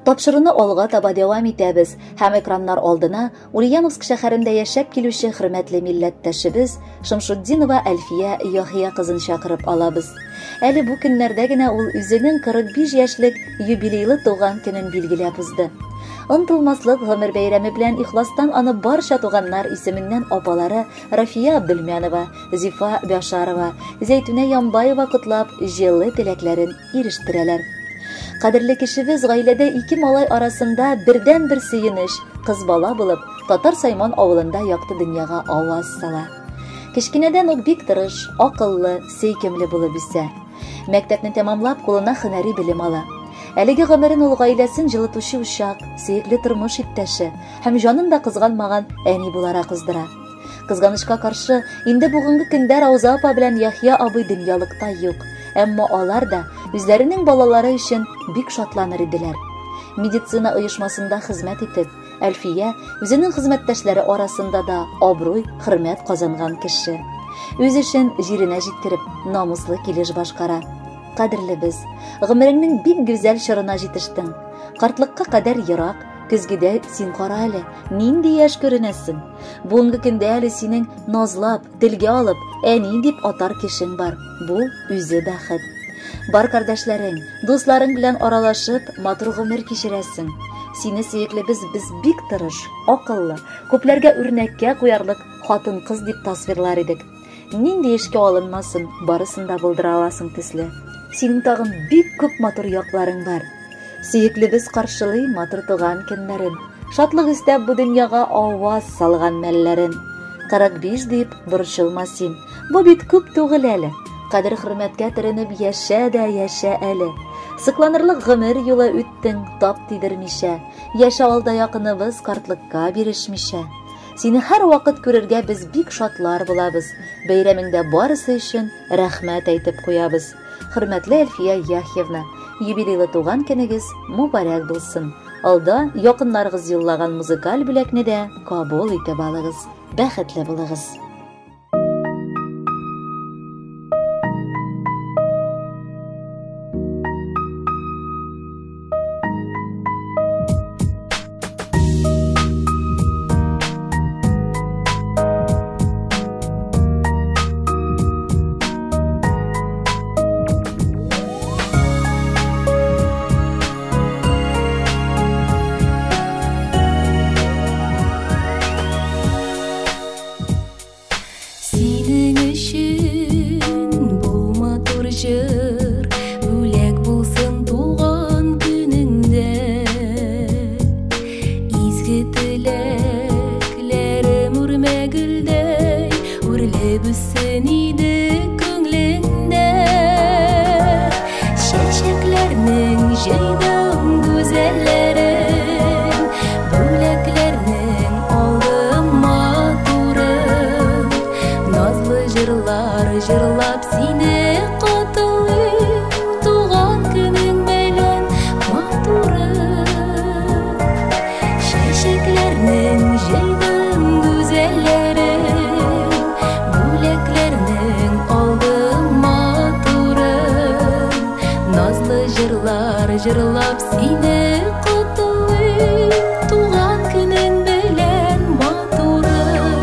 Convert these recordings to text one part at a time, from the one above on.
Тапшыруны алга таба дәвам итәбез һәм экраннар алдына Ульяновск шәһәрендә яшәп килүче хөрмәтле милләттәшебез Шамшутдинова Әлфия Яхия кызын чакырып алабыз. Әле бу көннәрдә генә ул үзенең 45 яшьлек юбилейлы туган көнен билгеләп узды. Онытылмаслык гомер бәйрәме белән ихластан аны барча туганнар исеменнән апалары Рафия Абдулмянова, Зифа Башарова, Зәйтүнә Ямбаева котлап, җылы теләкләрен ирештерәләр. Кадерле кешебез гаиләдә ике малай арасында бердән-бер сөенеч, кыз бала булып, Татар Сайман авылында якты дөньяга аваз сала. Кечкенәдән үк бик тырыш, акыллы, сөйкемле булып үсә. Мәктәпне тәмамлап, кулына һөнәри белем ала. Әлеге гомерен ул гаиләсен җылытучы учак, сөекле тормыш иптәше һәм җанын да кызганмаган әни буларак уздыра. Кызганычка каршы, инде бүгенге көндә Рауза апа белән Яхья абый дөньялыкта юк. Әмма алар да үзләренең балалары өчен бик шатланыр иделәр. Медицина оешмасында хезмәт итеп, Әлфия үзенең хезмәттәшләре арасында да абруй, хөрмәт казанган кеше. Үз эшен җиренә җиткереп, намуслы килеш башкара. Кадерлебез, гомереңнең бик гүзәл чорына җитештең. Картлыкка кадәр ерак, көзгедә син кара әле, нинди яшь күренәсең. Бүгенге көндә әле синең назлап, телгә алып, әни дип атар кешең бар. Бу үзе бәхет. Бар кардәшләрең, дусларың белән аралашып, матур гомер кичерәсең. Сине сөеклебез без бик тырыш, акыллы, күпләргә үрнәккә куярлык хатын-кыз дип тасвирлар идек. Нинди эшкә алынмасын, барысын да булдыра аласың төсле. Синең тагын бик күп матур якларың бар. Сөеклебез каршылый матур туган көннәрен. Шатлык өстәп бу дөньяга аваз салган мәлләрен. 45 дип борчылма син. Бу бит күп түгел әле. Кадер-хөрмәткә төренеп яшә дә яшә әле. Сыкланырлык гомер юлы үттең, тап тидермичә. Яшә алда якыныбыз картлыкка бирешмичә. Сине һәрвакыт күрергә без бик шатлар булабыз. Бәйрәмеңдә барысы өчен рәхмәт әйтеп куябыз. Хөрмәтле Әлфия Яхьевна, юбилейлы туган көнегез мубарәк булсын. Алда якыннарыгыз юллаган музыкаль бүләкне дә кабул итеп алыгыз. Бәхетле булыгыз. Синең өчен бу матур җыр бүләк булсын туган көнеңдә. Изге теләкләрем үрмә гөлдәй үрелеп үссен иде күңелеңдә. Чәчәкләрнең җыйдым гүзәлләрен, бүләкләрнең алдым матурын. Назлы җырлар җырлап сине котлыйм, туган көнең белән матурым. Чәчәкләрнең җыйдым гүзәлләрен, бүләкләрнең алдым матурын. Назлы җырлар җырлап сине котлыйм, туган көнең белән матурым.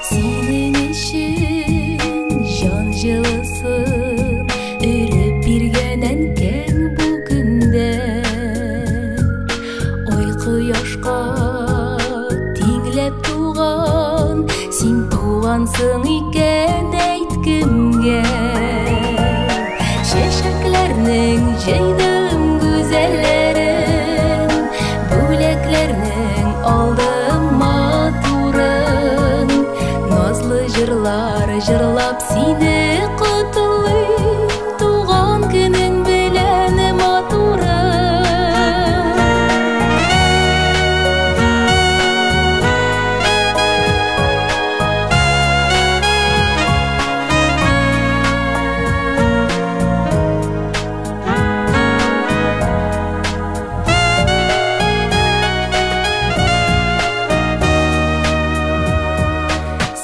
Синең өчен җан җылысын өреп биргән әнкәң бу көндә. Ай кояшка тиңләп туган, син тугансың икән әйт кемгә. Чәчәкләрнең җыйдым гүзәлләрен, бүләкләрнең алдым матурын. Назлы җырлар җырлап сине котлыйм, туган көнең белән матурым.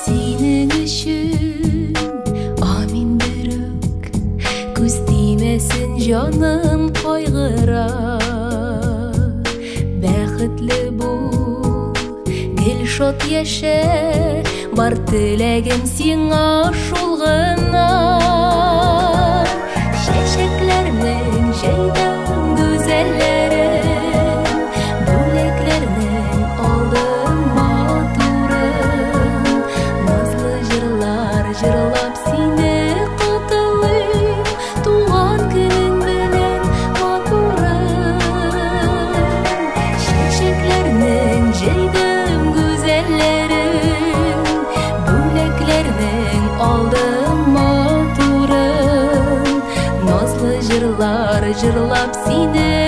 Синең өчен амин берүк, күз тимәсен җаным кайгыра. шат яшә, бар теләгем сиңа шул гына. Чәчәкләрнең җәйдем гүзәлләрен, бүләкләрнең алдым матурын. Назлы җырлар җырлап сине котлыйм, туган көнең белән, матурым. Чәчәкләрнең җәйдем гүзәлләрен, бүләкләрнең алдым матурын. Назлы җырлар җырлап сине